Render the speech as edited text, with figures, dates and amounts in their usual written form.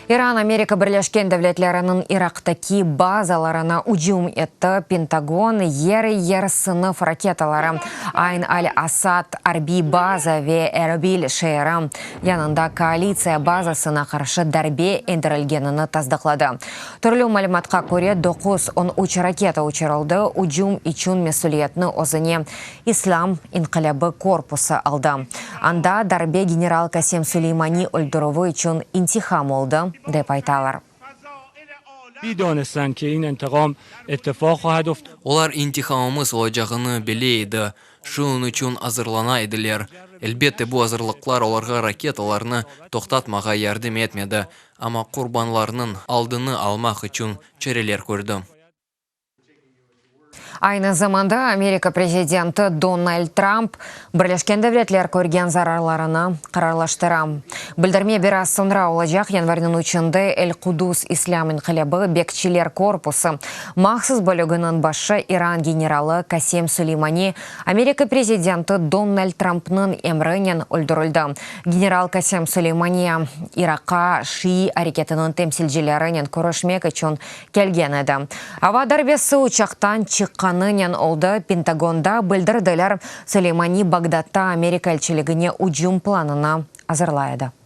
İran Amerika Birleşken Devletleriniñ İraqtaki bazalarına ücüm etti, Pentagon, yer-yer sınıf raketaları Ayn al-Asad arbiy baza ve Erbil şeeri yanında koalitsiya bazasına qarşı darbe endirilgenini tasdıqladı. Türlü malümatqa köre, 913 raketa uçurıldı, ücüm içün mesüliyetni özüne İslâm inqilâbı korpusı aldı. Anda darbe general Kasem Suleymani öldürüvi içün intiham oldı, dep aytalar. Olar intihamımız olacağını bile edi, şunıñ içün azırlana ediler. Elbette, bu azırlıqlar olarğa raketalarnı toqtatmağa yardım etmedi, amma qurbanlarnıñ aldını almaq içün çareler kördi. Aynı zamanda Amerika prezidenti Donald Trump, Birleşken Devletler körgen zararlarını qararlaştıra. Bildirme biraz soñra olacaq, yanvarniñ üçünde El-Kudus İslâm inqilâbı bekçiler korpusı mahsus bölüginiñ başı İran generalı Kasem Suleymani Amerika prezidenti Donald Trumpnıñ emrinen öldürildi. General Kasem Suleymani İraqqa şiiy areketiniñ temsilcilerinen körüşmek içün kelgen edi. Ava darbesi uçaqtan çıqqanınen oldı, Pentagonda bildirdiler, Suleymani Bagdadta Amerika elçiligine ücüm planını azırlay edi.